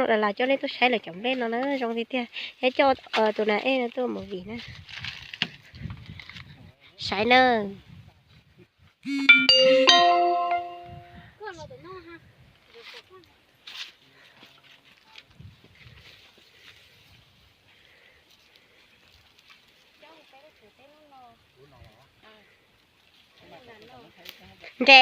Los coj nej tuaj saib lawv cov nplej no na, zoo tiag tiag. Thiab coj tus nas ej no tuaj movie na. Saib na. Nte.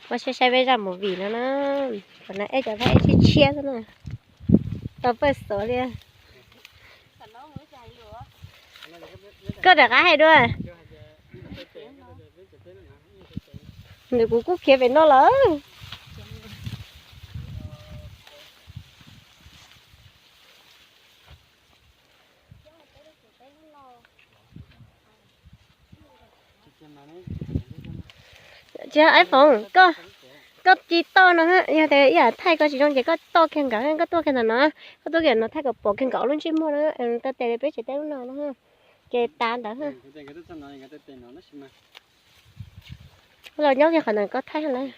Ua siab saib peb zaj movie no na. Qhov no ej cov phab ej tshiab tshiab xwb na. Tau pawj xov li. Koj rov qab hais dua. Nws kuv kuj khiav pem no lawm. Tsis iPhone, koj, koj tsis toj no, yog tias ib yam thaij koj tsis zoo ces koj toj kiag nkawd, koj tuaj kiag ntawm no, koj tuaj kiag no thaij kom pom kiag nkawd lub ntsej muag na, taw tes li peb tsev teb lub no no, ces tas ntawd. Los nyob kiag qhov ntawd koj thaij lawm.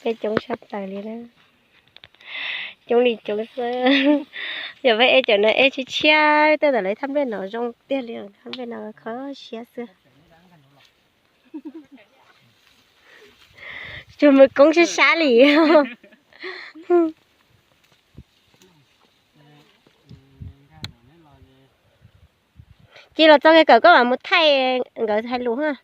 Peb coob sab plaws li na. Coob li coob xwb. Yog peb ej cov no ej tshiab tshiab, tej ntawm lawv thaj nplej no zoo tiag li, thaj nplej no kho siab xwb. Tsuas mus koob sab sab li. Cia los txog kiag kawm koj mam mus thaij nkawd hais lus ha.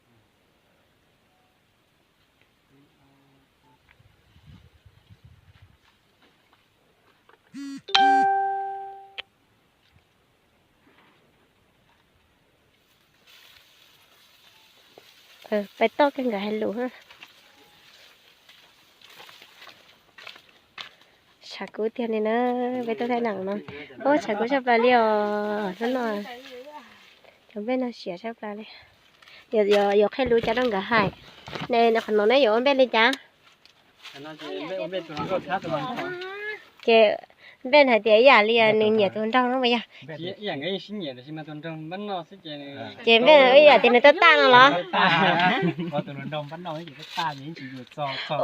Peb toj kiag nkawd hais lus. Tshav kub tiag li na, peb tuaj thaij neem no. Ub, tshav kub tshaj plaws li os hnub no. Cov nplej no siav tshaj plaws li. Yuav qhia lus cas rau nkawd hais. Ne, qhov no neb yuav ua nplej li cas? Ces nplej hais tias ib yam li nws nyiam tus nraug no mas yog. Ces nplej ib yam tias nws tab taj no los?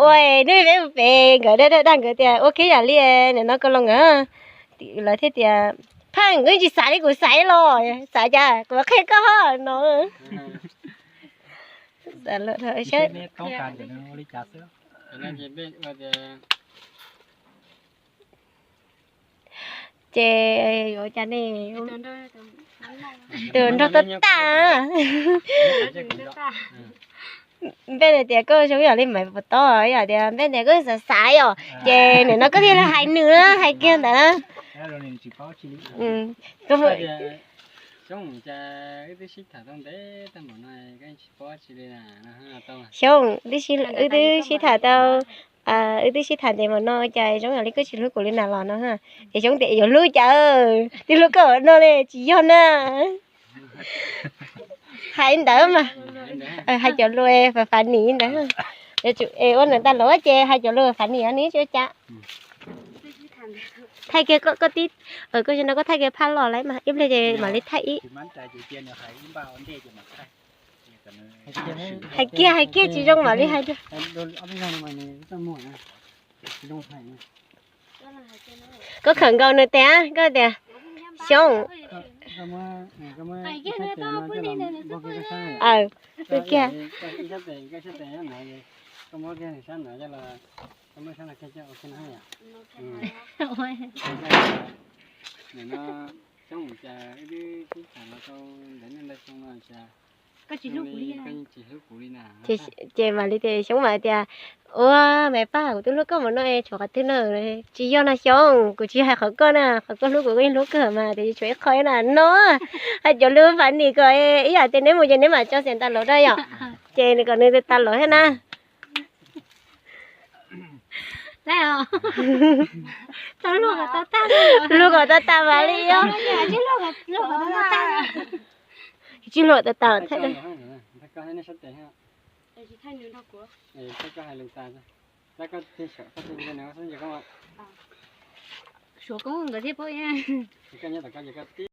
Ua neb peb pem nkawd daj daj nkawd tias ua kiag yam li nim no Kaus Loos nkawd, lawv thiaj tias phaj nkawd tsis xav li kuv xav los xav cas kuv qhia koj no. Ces yuav cas ne, tus nraug tab taj. Nplej tias koj zoo yam li Maiv Pov Tob, yam tias nplej tias koj xav xav yom, ces nim no koj thiaj li hais nws na, hais kiag ntawd na. Xyoob, wb twb sib tham tau ntev tag npaum no, wb twb sib tham tau, wb twb sib tham ntev npaum no cas Xyoob yam li koj tsis hlub kuv li na los no. Es Xyoob tias yuav hlub cas, twb hlub koj no li tsis yog na. Hais ntawd mas, hais cov lus fav fav nim ntawd. Es ua ntawd tas los ces hais cov lus fav nim nws tsis ua cas. Thaij kiag koj tib, koj no koj thaij kiag phaj los lawm mas ib pliag ces mam li thaij ib. Hais kiag hais kiag tsis zoo mam li hais tiag. Koj khawm nkaus nws tias, koj tias, Xyoob. Kiag. Ces, ces mam li tias, Xyoob mam tias, ua, Maiv Paj, kuv twb hlub koj mus no es tshuav qhov twg no? Tsis yog no Xyoob, kuv tsis hais qhov koj na, qhov koj hlub kuv kuv yeej hlub kawg mas, tiam sis tshuav ib qho na no. Hais cov lus funny kom ib yam tias neb mus ces neb mam tso xeem tas los rau yom. Ces nws kom nws tas los thiab na. Luag kom tau tas mas li os. Tsis luag tas tas thiab. Suav koob nkawd thiab paub.